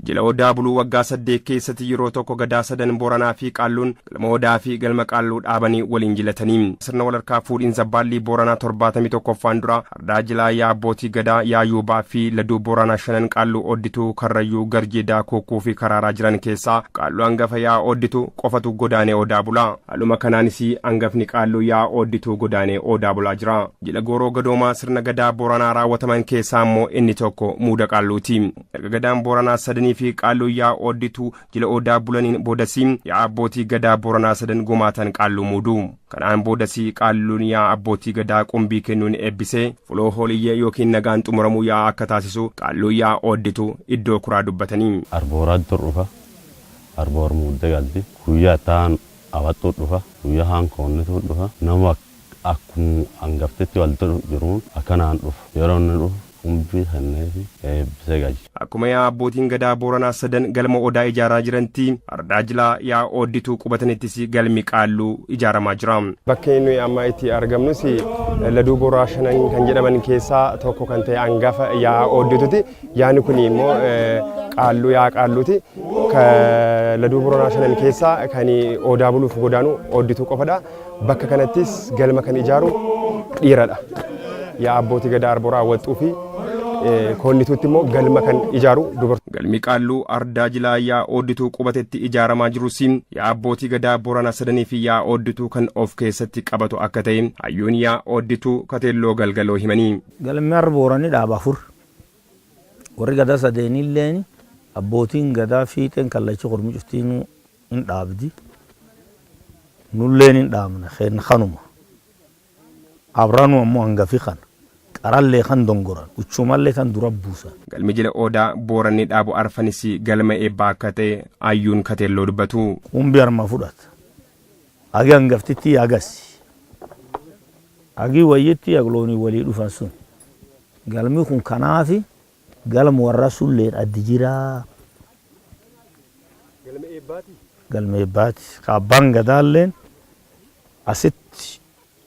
Jila Odaa buluu waggaa 8 keessatti yeroo tokko gadaa sadan Booranaa fi Qaalluun galma Odaa fi galma Qaalluu dhaabanii waliin jilatanii. Sirna walharkaa fuudhiinsa baallii Booranaa 71ffaan dura ardaa jilaa yaa abbootii gadaa yaa Yuubaa fi Laduu Booranaa shanan Qaalluu Ooddituu Karrayyuu Garjii Daakuukuu fi Karaaraa jiran keessaa Qaalluu hangafa yaa Ooddituu qofatu godaanee Odaa bula. Haaluma kanaanis hangafni Qaalluu yaa Ooddituu godaanee Odaa bulaa jira. Jila Gooroo Gadoomaa sirna gadaa Booranaa raawwataman keessaa immoo inni tokko muuda Qaalluuti. Erga gadaan Booranaa sadanii fi Qaalluu yaa Ooddituu jila Odaa bulaniin boodasii yaa abbootii gadaa Booranaa sadan gumaatan Qaalluu muudu. Kanaan boodasii Qaalluun yaa abbootii gadaa qumbii kennuun eebbisee fuloo hooliyyee yookiin nagaan xumuramuu yaa akka taasisu Qaalluu yaa Ooddituu iddoo kuraa dubbatanii. Arbooraatti dhufa. Arboor muudde galti. Guyyaa taan awaxxuu dhufa. Guyyaa haan koonnituu dhufa. Nama akkuma hangaftitti walitti jiruun akkanaan dhufu. Yeroo inni dhufu qumbii kenneefi eebbisee galcha. Akkuma yaa abbootiin gadaa Booranaa sadan galma Odaa ijaaraa jirantti ardaa jilaa yaa Ooddituu qubatanittis galmi Qaalluu ijaaramaa jira. Bakki nuyi amma itti argamnus Laduu Booraa shanan kan jedhaman keessaa tokko kan ta'e hangafa yaa Ooddituuti. Yaani kun immoo Qaalluu yaa Qaalluuti. Laduu Booranaa shanan keessaa kan Odaa buluuf godaanu Ooddituu qofadha. Bakka kanattis galma kan ijaaru dhiiradha. Yaa abbootii gadaa Arbooraa Waxxuu fi Koonnituutti immoo galma kan ijaaru dubartoota. Galmi Qaalluu Ardaa Jilaa yaa Ooddituu qubatetti ijaaramaa jirus yaa abbootii gadaa Booranaa sadanii fi yaa Ooddituu kan of keessatti qabatu akka ta'e hayyuun yaa Ooddituu Kateelloo Galgaloo himanii. Galmi har'a Booranni dhaaba afur. Warri gadaa sadeenilleen abbootiin gadaa fiixeen kallachi kormi cuftiinuu hin dhaabdi. Nulleen hin dhaabna keenna kanuma. Abranu ammoo hangafi kana. Qarallee kan dongoran, uchumallee tan dura buusan. Galmi jila Odaa Booranni dhaabu arfanis galma eebbaa akka ta'e hayyuun Kateelloo dubbatu. Qumbi harma fudhata. Hagi hangaftittii hagasi. Hagi wayyittii hag loonii walii dhufan sun. Galmi kun kanaafi galma warra sulleen addi jiraa. Galma eebbaati? Galma eebbaati. Ka abbaan gadaalleen asitti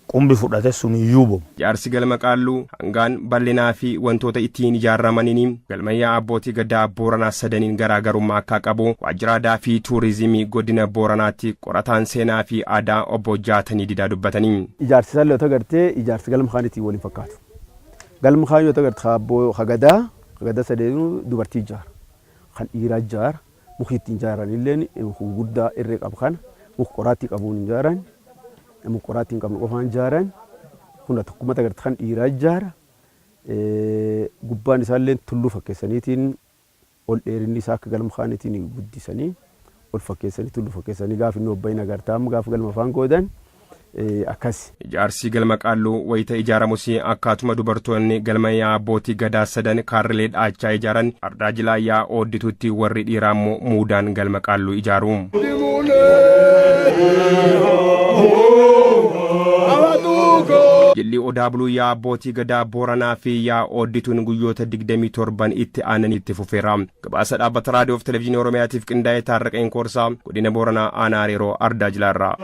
qumbi fudhate sun hin yuubamu. Ijaarsi galma Qaalluu hangaan, bal'inaa fi wantoota ittiin ijaarramaniin galma yaa'a abbootii gadaa Booranaa sadaniin garaagarummaa akka qabu Waajjira Aadaa fi Tuurizimii Godina Booranaatti qorataan seenaa fi aadaa obbo Jaatanii Didaa dubbatanii. Ijaarsi isaallee yoo agarte ijaarsi galma kaaniitiin wal hin fakkaatu. Galma kaan yoo agarte ka abboo ka gadaa ka gadaa sadeenuu dubartii ijaara. Kan dhiiraa ijaara. Muki ittiin ijaaran illeen muka guguddaa irree qabu kana muka qoraattii qabuun hin ijaaran. Muka qoraattii hin qabne qofaan ijaaran. Kun tokkumatti agarte kan dhiiraa ijaara. Gubbaan isaallee tulluu fakkeessaniitiin ol dheerinni isaa akka galma kaaniitiin guddisanii ol fakkeessanii tulluu fakkeessanii gaafa inni obbayin agarta amma gaafa galma afaan goodan akkas. Ijaarsi galma Qaalluu wayita ijaaramus akkaatuma dubartoonni galma yaa'a abbootii Gadaa sadan kaarrilee dha'achaa ijaaran ardaa jilaa yaa'a Ooddituutti warri dhiiraa immoo muudaan galma Qaalluu ijaaru. Jilli Odaa Buluu yaa'a abbootii Gadaa Booranaa fi yaa'a Ooddituun guyyoota 27n itti aananitti fufeera. Gabaasa Dhaabbata Raadiyoo fi Televijiinii Oromiyaatiif qindaa'e Taarraqany Koorsaa, Godina Booranaa Aanaa Areeroo Ardaa Jilaarraa.